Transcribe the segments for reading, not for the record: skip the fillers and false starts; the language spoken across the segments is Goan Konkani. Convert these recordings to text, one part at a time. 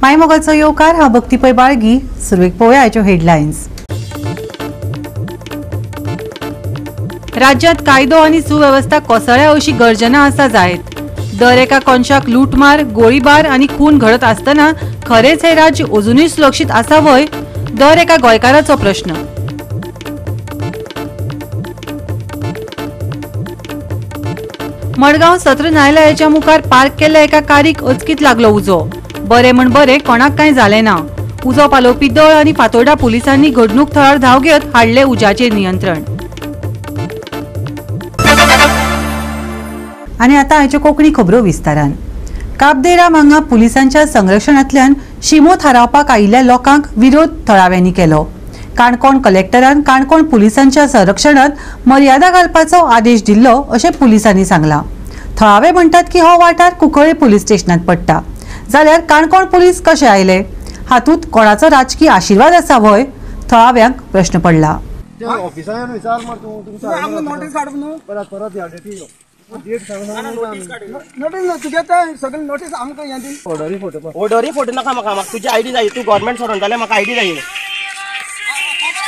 मायमोगाचो येवकार हा भक्ती पै बाळगी. सुरवेक पळोवया आयच्यो हेडलायन्स. राज्यात कायदो आनी सुवेवस्था कोसळ्या अशी गर्जना आसा जायत. दर एका कोनशाक लूटमार, गोळीबार आनी खून घडत आसतना खरेंच हे राज्य अजुनूय सुरक्षीत आसा व्हय? दर एका गोंयकाराचो प्रश्न. मडगांव सत्र न्यायालयाच्या मुखार पार्क केल्ल्या एका कारीक अचकीत लागलो उजो. बरे म्हण बरे कोणाक कांय जालें ना. उजो पालोवपी दळ आनी फातोर्डा पुलिसांनी घडणूक थळार धांव घेत हाडले उज्याचेर नियंत्रण. आनी आतां आयच्यो कोंकणी खबरो विस्तारान. काब दे राम हांगा पुलिसांच्या संरक्षणांतल्यान शिमो थारावपाक आयिल्ल्या लोकांक विरोध थळाव्यांनी केलो. काणकोण कलेक्टरान काणकोण पुलिसांच्या संरक्षणांत मर्यादा घालपाचो आदेश दिल्लो अशें पुलिसांनी सांगलां. थळावे म्हणटात की हो वाठार कुंकळ्ळे पुलीस स्टेशनांत पडटा, जाल्यार काणकोण पुलीस कशे आयले? हातूंत कोणाचो राजकीय आशिर्वाद आसा व्हय? थळाव्यांक प्रश्न पडला. ऑर्डरी फोटो नाका म्हाका. म्हाका तुजी आयडी जाय. तूं गव्हर्मेंट सोडून जाल्यार म्हाका आयडी जाय.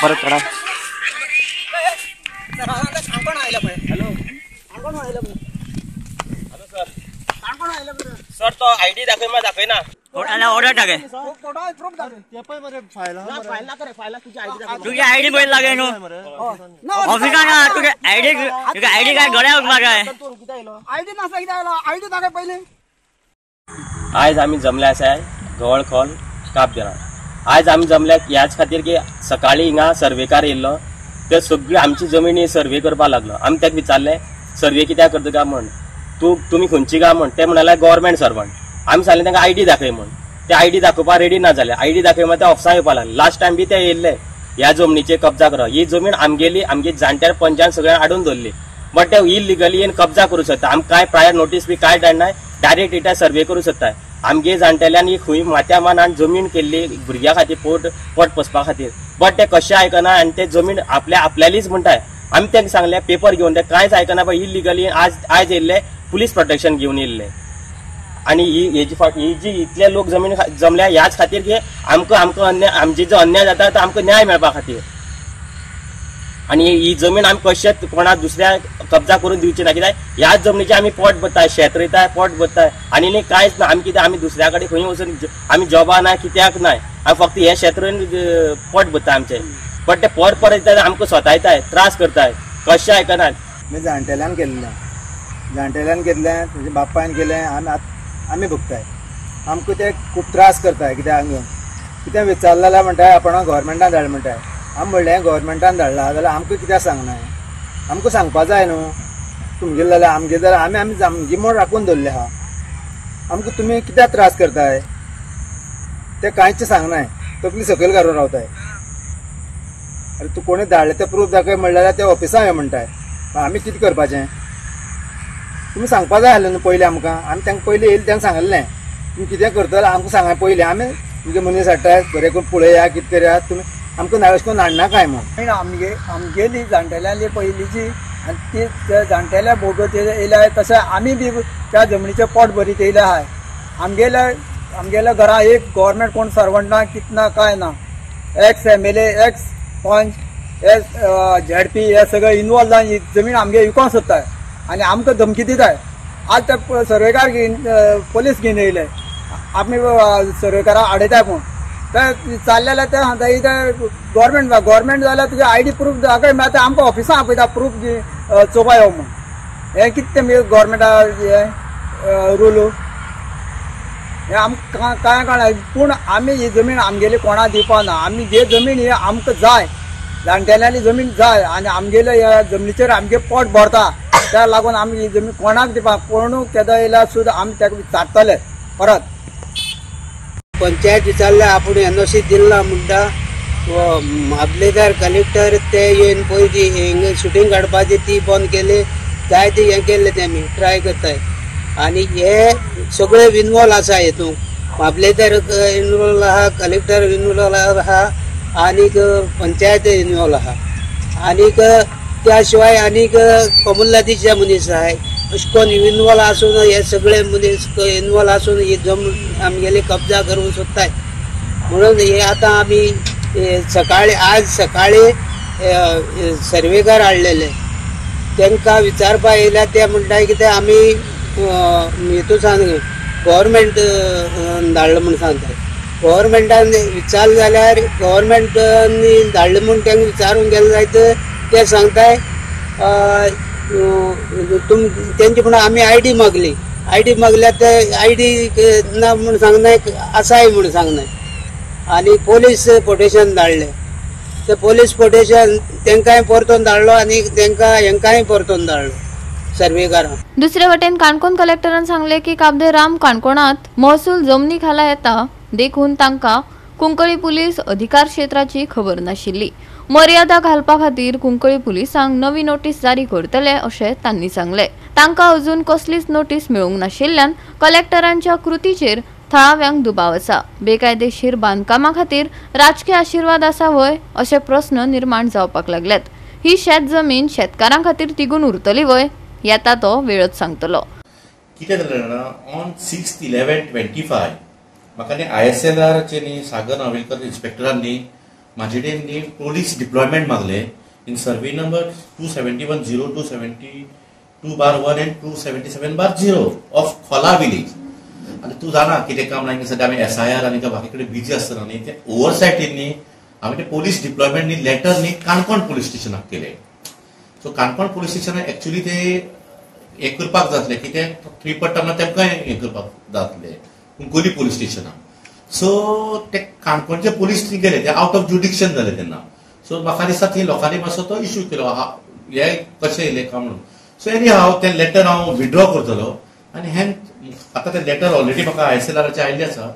परत करा. हॅलो सर, तो आयडी दाखय. म्हाका दाखयना. ऑर्डर टाके. तुजी आयडी पयली लागय न्हू ऑफिसान. तुगे आयडी, तुगे आयडी काय गळ्याक मागाय. आयडी नासता कित्याक आयलो? आयडी दाखय पयलीं. आयज आमी जमले आसाय गवळखोल काब दे राम. आयज आमी जमल्या ह्याच खातीर की सकाळी हिंगा सर्वेकार येयल्लो, ते सगळी आमची जमीन सर्वे करपाक लागलो. आमी ताका विचारलें, सर्वे कित्याक करता काय म्हण, तूं तुमी खंयची काय म्हण. ते म्हणाले गव्हर्मेंट सर्वंट. आमी सांगलें तांकां आयडी दाखय म्हण. ते आयडी दाखोवपाक रेडी ना जाले. आयडी दाखय म्हण ते ऑफिसान येवपाक लागले. लास्ट टायम बी ते येयल्ले ह्या जमनीचेर कब्जा करप. ही जमीन आमगेली, आमगे जाणट्यार पंचान सगळ्यांक हाडून दवरली, बट ते इलिगली येवन कब्जा करूं शकता. आमकां कांय प्रायर नोटीस बी कांय धाडनाय, डायरेक्ट इटा सर्वे करूं शकता. आमगे जाणटेल्यान ही खंय माथ्या मानान जमीन केल्ली भुरग्यां खातीर, पोट पोट पोसपा खातीर, बट ते कशें आयकना आनी ते जमीन आपल्या आपल्यालीच म्हणटाय. आमी तांकां सांगलें पेपर घेवन, ते कांयच आयकना. पण इलिगली आज आयज येयल्ले, पुलीस प्रोटेक्शन घेवन येयल्ले. आनी ही हेजी फाट ही जी इतले लोक जमीन जमल्या ह्याच खातीर की आमकां आमकां अन्याय, आमची जो अन्याय जाता तो आमकां न्याय मेळपा खातीर. आनी ही जमीन आमी कशेंच कोणा दुसऱ्या कब्जा करून दिवची ना, कित्याक ह्याच जमनीचे आमी पोट भरताय, शेत रोयताय, पोट भरताय. आनी न्ही कांयच ना. आमी कितें, आमी दुसऱ्या कडेन खंय वचून आमी जॉबा ना, कित्याक नाय. आमी फक्त हें शेत रोवन पोट भरता आमचें. बट ते परत परत येतात, आमकां स्वतायताय, त्रास करताय, कशें आयकनात. मी जाणटेल्यान केल्लें, जाणटेल्यान केल्लें, तुज्या बापायन केलें. आमी आमी भोगताय. आमकां ते खूब त्रास करताय. कित्याक कितें विचारलें जाल्यार म्हणटाय आपण गव्हर्मेंटान धाड म्हणटाय. आमी म्हणलें गव्हर्मेंटान धाडला जाल्यार आमकां कित्याक सांगनाय? आमकां सांगपा जाय न्हू. तुमगेले जाल्यार आमगेले जाल्यार आमी आमी आमगे म्हूण राखून दवरले आहा. आमकां तुमी कित्याक त्रास करताय? ते कांयच सांगनाय, तकली सकयल घालून रावताय. अरे तूं कोणी धाडले ते प्रूफ दाखय म्हणल्यार ते ऑफिसान यो म्हणटाय. आमी कितें करपाचें? तुमी सांगपा जाय आसलें न्हू पयलीं आमकां. आमी तांकां पयलीं येयलें तेन्ना सांगलें, तुमी कितें करतले आमकां सांगा पयलीं. आमी तुमगे मनीस हाडटाय, बरें करून पळया कितें करया. तुमी आमकां अशें करून हाडनाकाय म्हूण. आमगे आमगेली जाणटेल्यांली पयलींची आनी ती ते जाणटेल्या भोगत येयल्या, तशें आमी बी त्या जमनीचें पोट भरीत येयले आहाय. आमगेल्या आमगेल्या घरा एक गव्हर्मेंट कोण सर्वंट ना, कित ना, कांय ना. Ex MLA, ex panch, ex ZP हे सगळे इनवॉल्व जावन ही जमीन आमगे विकोंक सोदताय आनी आमकां धमकी दिताय. आज ते सर्वेकार घेवन, पोलीस घेवन येयले, आमी सर्वेकाराक आडयताय. पूण ते चालले जाल्यार ते सांगता इतें गव्हर्मेंट गव्हर्मेंट जाल्यार तुगे आयडी प्रूफ दाखय म्हळ्यार ते आमकां ऑफिसान आपयता, प्रूफ चोवपा यो म्हूण. हें कितें तें गव्हर्मेंटा हें रूल हें आमकां कांय कळना. पूण आमी ही जमीन आमगेली कोणा दिवपा ना. आमी जे जमीन ही आमकां जाय, जाणटेल्यांली जमीन जाय आनी आमगेले ह्या जमनीचेर आमगे पोट भरता. त्या लागून आमी ही जमीन कोणाक दिवपा. कोणू केदो येयल्यार सुद्दां आमी ताका विचारतले परत. पंचायत विचारलें, आपूण एनओसी दिला म्हणटा. मामलेदार कलेक्टर ते येवन पळय ती हिंगा शुटींग काडपाची ती बंद केली. जायते हें केल्लें तेमी ट्राय करताय आनी हे सगळे इनवॉल्व आसा हितून. मामलेदार इनवॉल्व आहा, कलेक्टर इनवॉल्व आहा आनीक पंचायत इनवॉल्व आहा आनीक त्या शिवाय आनीक कोमुनिदादीचे मनीस आहाय. अशें कोण इनवॉल्व आसून हे सगळे मनीस इनवॉल्व आसून ही जमीन आमगेली कब्जा करूंक सोदताय. म्हणून हे आतां आमी सकाळी आज सकाळी सर्वेकार हाडलेले तांकां विचारपा येयल्या ते म्हणटा कितें आमी हेतू सांग गव्हर्मेंट धाडलो म्हूण सांगता. गव्हर्मेंटान विचारलें जाल्यार गव्हर्मेंटान धाडलें म्हूण तांकां विचारूंक गेलें जायत ते सांगताय तुम तेंचे म्हणून आमी I D मागली. I D मागल्यार ते I D ना म्हूण सांगनाय, आसाय म्हूण सांगनाय. आनी पोलीस पोटेशन धाडलें, ते पोलीस पोटेशन तांकांय परतून धाडलो आनी तांकां हेंकांय परतून धाडलो सर्वेकारांक. दुसरे वटेन काणकोण कलेक्टरान सांगले की काब दे राम काणकोणांत महसूल जमनी खाला येता देखून तांकां कुंकळी पुलीस अधिकार क्षेत्राची खबर नाशिल्ली. मर्यादा घालपा खातीर कुंकळी पुलिसांक नवी नोटीस जारी करतले अशें तांणी सांगले. तांकां अजून कसलीच नोटीस मेळूंक नाशिल्ल्यान कलेक्टरांच्या कृतीचेर थळाव्यांक दुबाव आसा. बेकायदेशीर बांदकामा खातीर राजकीय आशिर्वाद आसा व्हय अशे प्रस्न निर्माण जावपाक लागल्यात. ही शेत जमीन शेतकारां खातीर तिगून उरतली व्हय येता तो वेळच सांगतलो. कितें जालें जाणा, ऑन 6/11/25 म्हाका न्ही I S L आरचे न्ही सागर नावेलकर इन्स्पेक्टरान न्ही म्हाजे कडेन न्ही पोलीस डिप्लॉयमेंट मागले in survey number 271 272/1 and 277/0 of Khola village. आनी तूं जाणा कितें काम ना, सद्या आमी एस I R आनी बाकी कडेन बिजी आसतना न्ही ते ओवरसायटीन न्ही हांवें ते पोलीस डिप्लॉयमेंट न्ही लेटर न्ही काणकोण पोलीस स्टेशनाक केलें. सो काणकोण पोलीस स्टेशनाक एक्चुली ते हें करपाक जातलें कितें थंय पडटा म्हणल्यार तेमकां हें करपाक जातलें कुंकोली पोलीस स्टेशनाक. सो ते काणकोणचे पोलीस थंय गेले, ते आवट ऑफ ज्युडिक्शन जाले तेन्ना. सो म्हाका दिसता थंय लोकांनी मातसो तो इश्यू केलो हे कशें येयलें काय म्हणून. सो एनी हांव तें लेटर हांव विड्रॉ करतलो आनी हें आतां तें लेटर ऑलरेडी म्हाका I S L आराचें आयिल्लें आसा.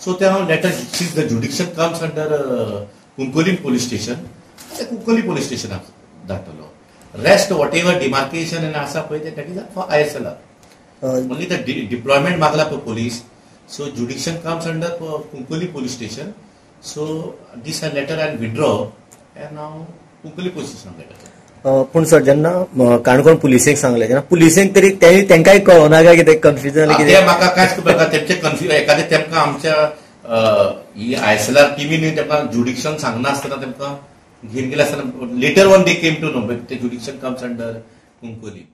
सो तें हांव letter since the jurisdiction comes under Cuncolim police station, तें कुंकोली पोलीस स्टेशनाक धाडटलो. रेस्ट what ever demarcation आनी आसा पळय तें that is for I S L R. Only the deployment मागला पळय police. So jurisdiction comes under Cuncolim police station. So this letter I withdraw and हांव कुंकोली पोलीस स्टेशनाक धाडटलो. पूण सर जेन्ना काणकोण पुलिसेक सांगलें तेन्ना पुलिसेक तरी तेंकांय कळना काय कितें कन्फ्युजन कितें? म्हाका कांयच खबर ना. तेमचें कन्फ्युजन एखादें तेमकां आमच्या ही I S L R टिमीन तेमकां ज्युडिक्शन सांगना आसतना तेमकां घेवन गेले आसतना later on they came to know ते jurisdiction comes under Cuncolim.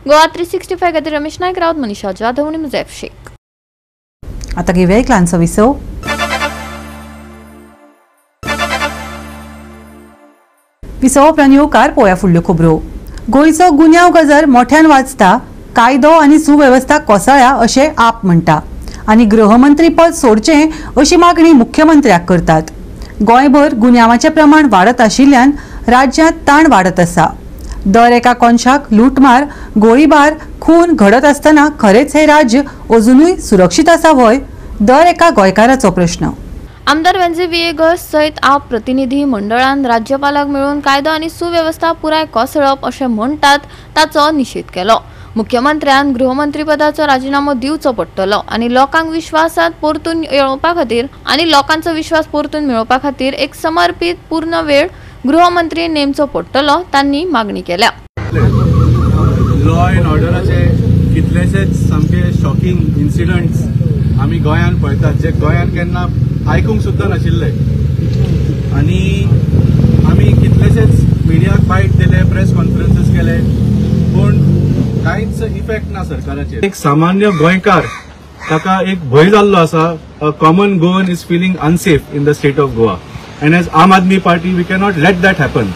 Goa 365 खातीर रमेश नायक रावत, मनीषा जाधव आनी मुजैफ शेख. आता घेवया एक ल्हानसो विसव. विसव उपरांत येवकार पळोवया फुडल्यो खबरो. गोंयचो गुन्यांव गजर मोठ्यान वाजता, कायदो आनी सुवेवस्था कोसळ्या अशें आप म्हणटा आनी गृहमंत्रीपद सोडचें अशी मागणी मुख्यमंत्र्याक करतात. गोंयभर गुन्यांवाचें प्रमाण वाडत आशिल्ल्यान राज्यांत ताण वाडत आसा. दर एका कोनशाक लुटमार, गोळीबार, खून घडत आसतना खरेंच हें राज्य अजुनूय सुरक्षीत आसा व्हय, दर एका गोंयकाराचो प्रश्न. आमदार वेंझी व्हिएगस सयत आप प्रतिनिधी मंडळान राज्यपालाक मेळून कायदो आनी सुवेवस्था पुराय कोसळप अशें म्हणटात ताचो निशेध केलो. मुख्यमंत्र्यान गृहमंत्रीपदाचो राजिनामो दिवचो पडटलो आनी लोकांक विश्वासांत परतून मेळोवपा खातीर आनी लोकांचो विश्वास परतून मेळोवपा खातीर एक समर्पीत पूर्ण वेळ गृहमंत्री नेमचो पडटलो तांणी मागणी केल्या. लॉ एंड ऑर्डराचे कितलेशेच सामके शॉकिंग इन्सिडंट्स आमी गोंयांत पळयतात जे गोंयांत केन्ना आयकूंक सुद्दां नाशिल्ले. आनी आमी कितलेशेच मिडियाक बायट दिले, प्रेस कॉन्फरन्सीस केले, पूण कांयच इफेक्ट ना सरकाराचेर. एक सामान्य गोंयकार ताका एक भंय जाल्लो आसा. A common Goan is feeling unsafe in the state of Goa and as Aam Aadmi Party we cannot let that happen.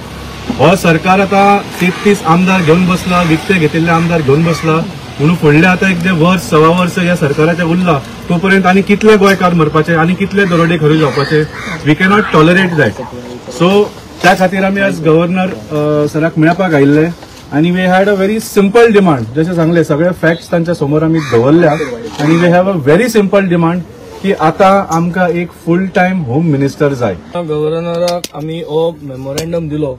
हो सरकार आतां 33 आमदार घेवन बसला, विकते घेतिल्ले आमदार घेवन बसला, म्हणून फुडले आतां एक जे वर्स सवा वर्स ह्या सरकाराचें उरला तो पर्यंत आनी कितले गोंयकार मरपाचे आनी कितले दरोडे खरी जावपाचे, we cannot tolerate that. So त्या खातीर आमी आज गव्हर्नर सराक मेळपाक आयिल्ले आनी we had a very simple demand. जशें सांगलें सगळे फॅक्ट्स तांच्या समोर आमी दवरल्या आनी we have a very simple demand की आतां आमकां एक फूल टायम होम मिनिस्टर जाय. गव्हर्नराक आमी हो मेमोरेंडम दिलो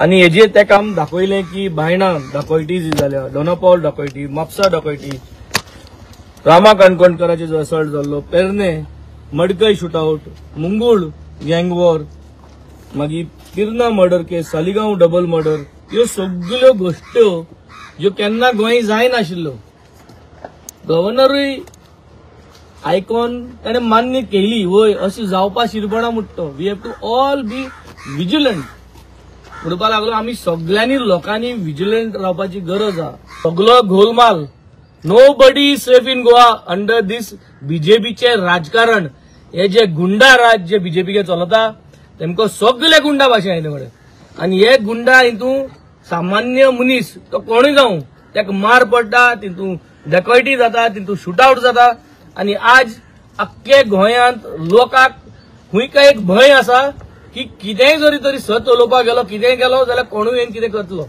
आनी हेजेर तेका आमी दाखयलें की बायणा दाखयटी जी जाल्या, दोनापावल दाखयटी, म्हापसा दाखयटी, रामा काणकोणकाराचेर जो असल्ट जाल्लो, Pernem, Madkai shootout, Mungul gang war, मागीर Pirna murder case, Saligao double murder, ह्यो सगल्यो गोश्ट्यो ज्यो केन्ना गोंय जायनाशिल्ल्यो. गव्हर्नरूय आयकॉन ताणें मान्य केली वय अशी जावपा शिरपणा म्हणटा. We have to all be vigilant म्हणपाक लागलो. आमी सगळ्यांनी लोकांनी विजिलंट रावपाची गरज आहा. सगलो Golmaal, nobody safe in Goa under this बीजेपीचे राजकारण. हे जे गुंडा राज जे बीजेपीके चलता तेमकां सगळे गुंडा भाशे आयले मरे. आनी हे गुंडा हितून सामान्य मनीस तो कोणूय जावं ताका मार पडटा, तितून डेकॉयटी जाता, तितून शूटआउट जाता. आनी आज अख्खे गोंयांत लोकांक खूंय काय एक भंय आसा की कितेंय जरी तरी सत उलोवपाक गेलो, कितेंय गेलो जाल्यार कोणूय येवन कितें करतलो.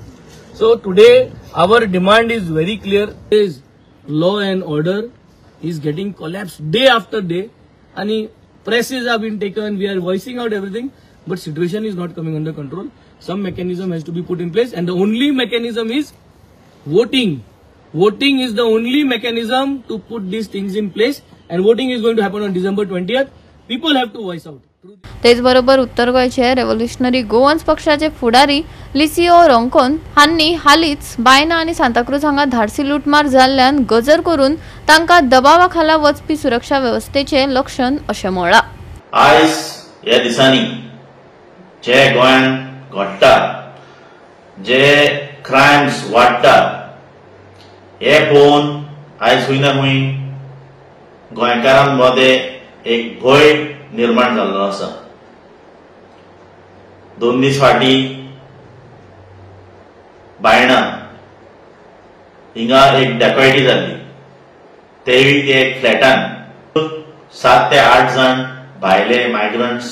So today our demand is very clear, is law and order is getting collapse day after day. आनी presses are been taken, we are voicing out everything, but situation is not coming under control. Some mechanism has to be put in place and the only mechanism is voting. Voting is the only mechanism to put these things in place and voting is going to happen on December 20th. People have to voice out. तेचबरोबर उत्तर गोंयचे रेव्होल्युशनरी गोवन्स पक्षाचे फुडारी लिसिओ रोंकोन हांणी हालींच बायना आनी सांताक्रूज हांगा धाडसी लुटमार जाल्ल्यान गजर करून तांकां दबावा खाला वचपी सुरक्षा वेवस्थेचें लक्षण अशें म्हळां. आयज ह्या दिसांनी जे गोंयांत घडटा, जे क्रायम्स वाडटा, हे पळोवन आयज खंय ना खंय गोंयकारां मदें एक भंय निर्माण जाल्लो आसा. 2 दीस फाटीं बायणा हिंगा एक डेकॉयटी जाल्ली, तेवूय ते एक फ्लॅटान 7 ते 8 जाण भायले मायग्रंट्स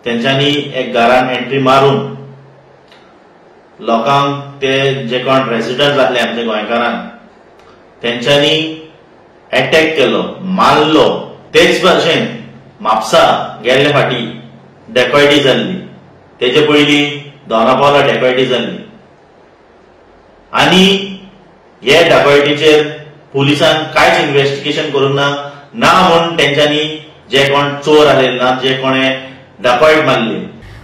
तेंच्यांनी एक घरान एंट्री मारून लोकांक ते जे कोण रेसिडंट जाल्ले आमच्या गोंयकारांक तेंच्यांनी एटॅक केलो, मारलो. तेच भाशेन म्हापसा गेल्ले फाटी डेकॉयटी जाल्ली, तेजे पयलीं दोनापावला डेकॉयटी जाल्ली. आनी हे डेकॉयटीचेर पुलिसान कांयच इन्वेस्टिगेशन करूंक ना, ना म्हूण तेंच्यांनी जे कोण चोर आसले ना जे कोणे डेकॉयट मारली.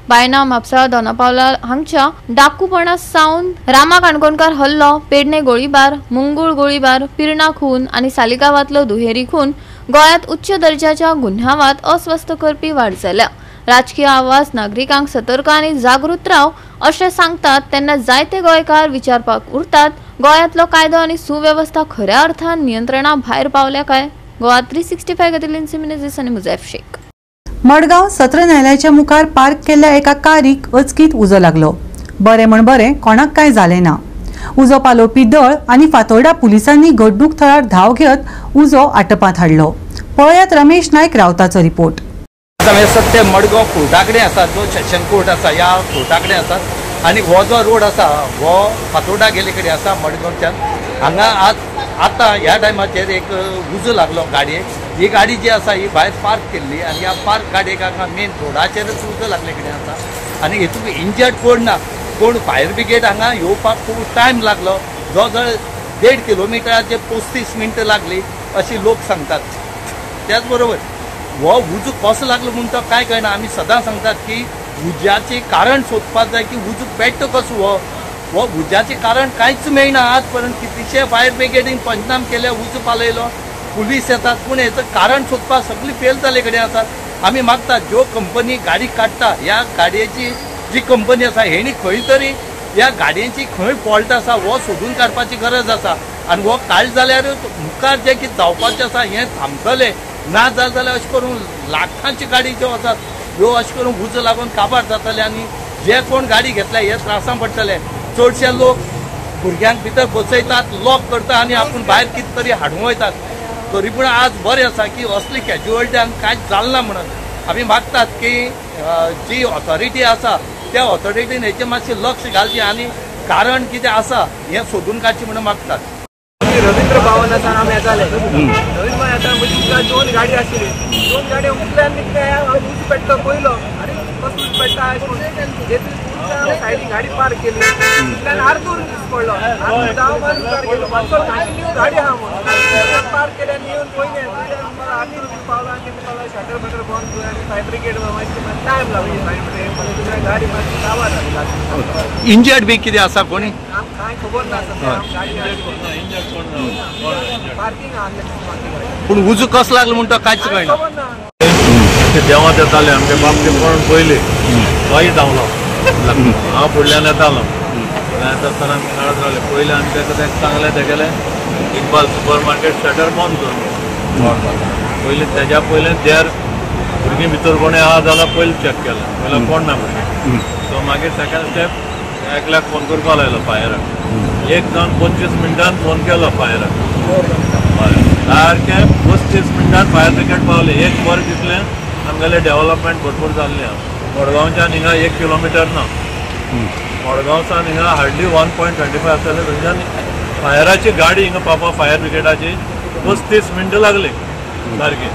बायना, म्हापसा, दोनापावला हांगच्या डाकूपणा सावन रामा काणकोणकार हल्लो, पेडणे गोळीबार, मुंगूळ गोळीबार, पिर्णा खून आनी सालिगांवांतलो दुहेरी खून गोंयांत उच्च दर्जाच्या गुन्यांवांत अस्वस्थ करपी वाड जाल्या. राजकीय आवाज नागरिकांक सतर्क आनी जागृत राव अशें सांगतात तेन्ना जायते गोंयकार विचारपाक उरतात, गोंयांतलो कायदो आनी सुवेवस्था खऱ्या अर्थान नियंत्रणा भायर पावल्या काय? गोवा 365 खातीर लिन्सी मिनेझीस आनी मुजैफ शेख. मडगांव सत्र न्यायालयाच्या मुखार पार्क केल्ल्या एका कारीक अचकीत उजो लागलो. बरें म्हण बरें कोणाक कांय जालें ना. उजो पालोवपी दळ आनी फातोर्डा पुलिसांनी घडणूक थळार धांव घेत उजो आटपांत हाडलो. पळयात रमेश नायक रावताचो रिपोर्ट. आमी सत्य मडगांव कोर्टा कडेन आसा, जो सेशन कोर्ट आसा ह्या कोर्टा कडेन आसा आनी हो जो रोड आसा हो फातोर्डा गेल्ले कडेन आसा मडगांवच्यान. हांगा आज आतां ह्या टायमाचेर एक उजो लागलो गाडयेक. ही गाडी जी आसा ही भायर पार्क केल्ली आनी ह्या पार्क गाडयेक हांगा मेन रोडाचेरच उजो लागले कडेन आसा आनी हितून इंजर्ड कोण ना, कोण फायर ब्रिगेड हांगा येवपाक खूब टायम लागलो, जवळ जवळ 1.5 किलोमिटराचे 35 मिनटां लागली अशी लोक सांगतात. त्याच बरोबर हो उजो कसो लागलो म्हूण तो कांय कळना. आमी सदां सांगतात की उज्याचें कारण सोदपाक जाय की उजो पेट्टा कसो, हो हो उज्याचें कारण कांयच मेळना. आज पर्यंत कितलेशे फायर ब्रिगेडीन पंचनाम केले, उजो पालयलो, पुलीस येतात, पूण हेचं कारण सोदपाक सगळी फेल जाल्ले कडेन आसात. आमी मागतात ज्यो कंपनी गाडी काडटा ह्या गाडयेची जी कंपनी आसा हेणी खंय तरी ह्या गाडयेची खंय फॉल्ट आसा हो सोदून काडपाची गरज आसा आनी हो काडलो जाल्यार मुखार जें कितें जावपाचें आसा हें थांबतलें. ना जालें जाल्यार अशें करून लाखांची गाडी ज्यो आसात ह्यो अशें करून उजो लागून काबार जातले आनी जे कोण गाडी घेतले हे त्रासां पडटले. चडशे लोक भुरग्यांक भितर बसयतात, लॉक करता आनी आपूण भायर कितें तरी हाडूंक वयतात. तरी पूण आज बरें आसा की असली कॅज्युअलिटी आमकां कांयच जालें ना म्हणून आमी मागतात की जी ऑथॉरिटी आसा त्या ऑथॉरिटीन हेचें मातशें लक्ष घालचें आनी कारण कितें आसा हें सोदून काडचें म्हणून मागतात. रवींद्र भवन आसा आमी येताले, रवींद्र भवन येता म्हणजे 2 गाडी आशिल्ली, 2 गाडी उखल्यान निकले उजो पेट्टा पयलो, आनी कसो उजो पेट्टा अशें सायडीन गाडी पार्क केली, तितल्यान आर्दूर दीस पडलो, आर्दूर धांव मारून मुखार गेलो, मातसो न्यू गाडी आहा म्हणून पार्क केली आनी येवन पयलें आर्दूर पावलो आनी पावलो शटर बटर बंद आनी फायर ब्रिगेड मातशी टायम लागलो, फायर ब्रिगेड गाडी मातशी काबार जाली. इंजर्ड बी कितें आसा कोणी? कांय कांय खबर ना सद्या. गाडी पार्किंग आसलें, पूण उजो कसो लागलो म्हणटा कांयच कळना. देवांत येताले आमचे बाप ते कोण पयले तोय धांवलो, हांव फुडल्यान येतालो. फुडल्यान येता आसतना आमी खेळत रावले. पयले आमी ताका ताका सांगलें तेगेलें इकबाल सुपर मार्केट शटर बंद कर. पयलीं तेज्या पयलें देर भुरगीं भितर कोणें आहा जाल्यार पयलीं चॅक केलें, पयलें कोण ना भुरगीं. सो मागीर सेकंड स्टेप एकल्याक फोन करपाक लायलो फायराक. एक जावन 25 मिनटान फोन केलो फायराक, सारकें 35 मिनटान फायर ब्रिगेड पावलें. एक वर दिसलें आमगेलें डेवलपमेंट भरपूर जाल्लें आहा. मडगांवच्यान हिंगा 1 किलोमिटर ना, मडगांवच्यान हिंगा हार्डली 1.25 आसतलें. थंयच्यान फायराची गाडी हिंगा पावपा फायर ब्रिगेडाची 35 मिनटां लागली सारकी.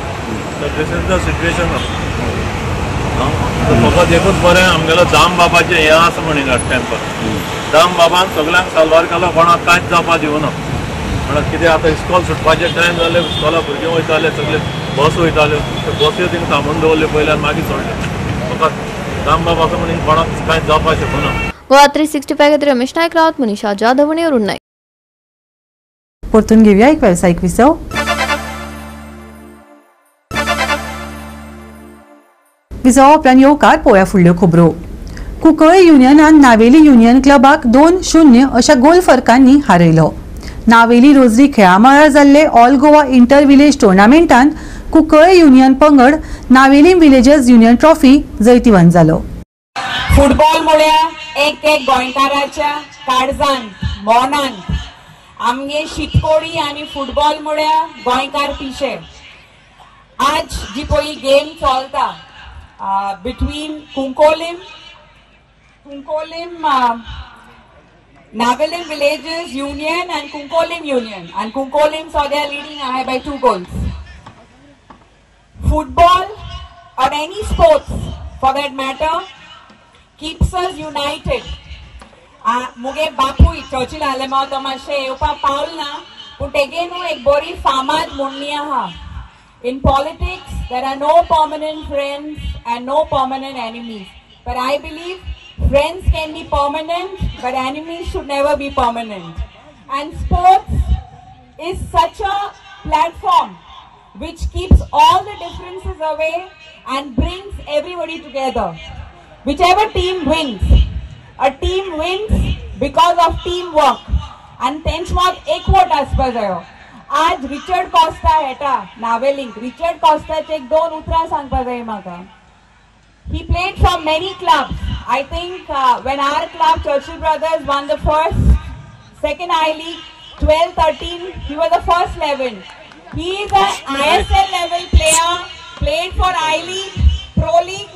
So this is the situation. फकत एकूच बरें आमगेलो दाम बाबाचें हें आसा म्हण हिंगा टेम्पल. दाम बाबान सगल्यांक साल्वार केलो, कोणाक कांयच जावपा दिवना. म्हणल्यार कितें आतां इस्कॉल सुटपाचें टायम जालें, इस्कॉला भुरगीं वयताले, सगळे बस वयताल्यो, त्यो बस्यो थिंगा थांबोवन दवरल्यो पयल्यान आनी मागीर सोडल्यो. फकत दाम बाबा आसा म्हण कोणाक कांयच जावपाक शकना. गोवा 365 खातीर रमेश नायक रावत, मनीषा जाधव आनी अरुण नायक. परतून घेवया एक वेवसायीक विसव. विसवा उपरांत येवकार पळोवया फुडल्यो खबरो. कुंकळ्ळे युनियनान नावेली युनियन क्लबाक 2-0 अशा गोल फरकांनी हारयलो. नावेली रोजरी खेळामळार जाल्ले ऑल गोवा इंटर विलेज टुर्नामेंटान कुंकळ्ळे युनियन पंगड नावेली विलेजर्स युनियन ट्रॉफी जैतिवंत जालो. फुटबॉल म्हळ्यार एक एक गोंयकाराच्या काळजान मनान आमगे शितकोडी आनी फुटबॉल म्हळ्यार गोंयकार पिशे. आज जी पळय गेम चलता between Cuncolim Navelim Villages Union and Cuncolim Union, and Cuncolim so they are leading ahead by 2 goals. Football or any sports for that matter keeps us united. मुगे बापूय चर्चिल आलेमाव तमाशे येवपा पावल ना, पूण तेगे न्हू एक बरी फामाद म्हणणी आहा. In politics there are no permanent friends and no permanent enemies, but I believe friends can be permanent, but enemies should never be permanent. And sports is such a platform which keeps all the differences away and brings everybody together. Whichever team wins, a team wins because of teamwork. And तेंच मत एकवट आसपा जायो. आज रिचर्ड कॉस्टा हेटा नावेलींक, रिचर्ड कॉस्टाचे एक 2 उतरां सांगपा जाय म्हाका. He played for many clubs. I think when our club Churchill Brothers won the first, second I League, 12-13, he was the first 11. He is an ISL level player, played for I League, Pro League.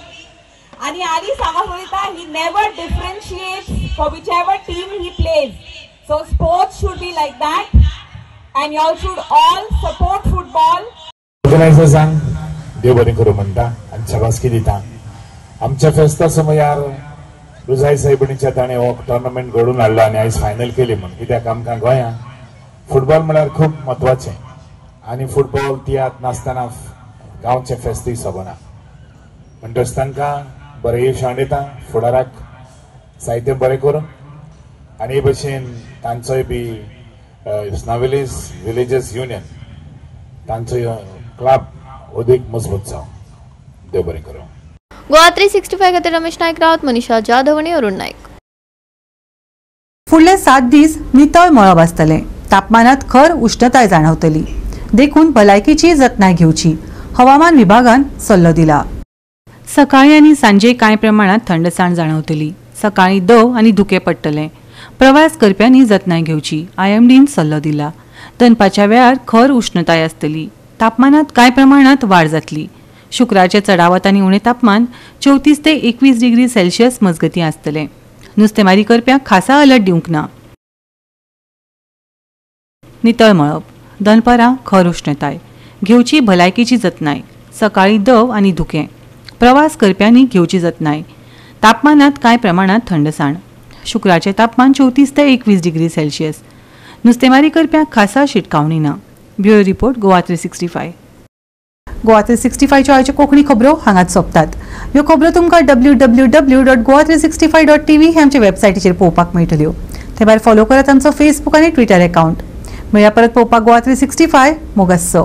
And आदी सांगा सोदिता, he never differentiates for whichever team he plays. So sports should be like that, and y'all should all support football. ऑर्गनायझर्सांक देव बरें करूं म्हणटा आनी शाबासकी दिता. आमच्या फेस्ता समयार रुजाय सायबिणीच्या ताणें हो टोर्नामेंट घडोवन हाडलो आनी आयज फायनल केली म्हूण. कित्याक आमकां गोंयांत फुटबॉल म्हळ्यार खूब म्हत्वाचें आनी फुटबॉल तियात्र नासतना गांवचें फेस्तूय सोबना. म्हणटच तांकां बरें यश हाडयता, फुडाराक साहित्य बरें करून आनी हे भशेन तांचोय बी नावेली विलेजर्स युनियन तांचो क्लब अदीक मजबूत जावं. देव बरें करूं. गोवा 365 खातीर रमेश नायक रावत, मनीषा जाधव आनी अरुण नायक. फुडले 7 दीस नितळ मळब आसतलें. तापमानात खर उश्णताय जाणवतली, देखून भलायकीची जतनाय घेवची, हवामान विभागान सल्लो दिला. सकाळी आनी सांजे कांय प्रमाणात थंडसाण जाणवतली. सकाळी दव आनी धुकें पडटलें. प्रवास करप्यांनी जतनाय घेवची, IMDन सल्लो दिला. दनपारच्या वेळार खर उश्णताय आसतली. तापमानात कांय प्रमाणात वाड जातली. शुक्रारचें चडावत आनी उणें तापमान 34 ते 21 डिग्री सेल्सियस मजगतीं आसतलें. नुस्तेमारी करप्यांक खासा अलर्ट दिवंक ना. नितळ मळब, दनपारां खर उश्णताय, घेवची भलायकेची जतनाय, सकाळी दव आनी धुकें, प्रवास करप्यांनी घेवची जतनाय. तापमानात कांय प्रमाणात थंडसाण. शुक्रारचें तापमान 34 ते 21 डिग्री सेल्सियस. नुस्तेमारी करप्यांक खासा शिटकावणी ना. Bureau report, Goa 365. Goa 365च्यो आयच्यो कोंकणी खबरो हांगाच सोंपतात. ह्यो खबरो तुमकां www.goa365.tv हे आमचे वेबसायटीचेर पळोवपाक मेळटल्यो. ते भायर फॉलो करात आमचो फेसबूक आनी ट्विटर अकाउंट. मेळया परत पळोवपाक गोवा 365 मोगासो.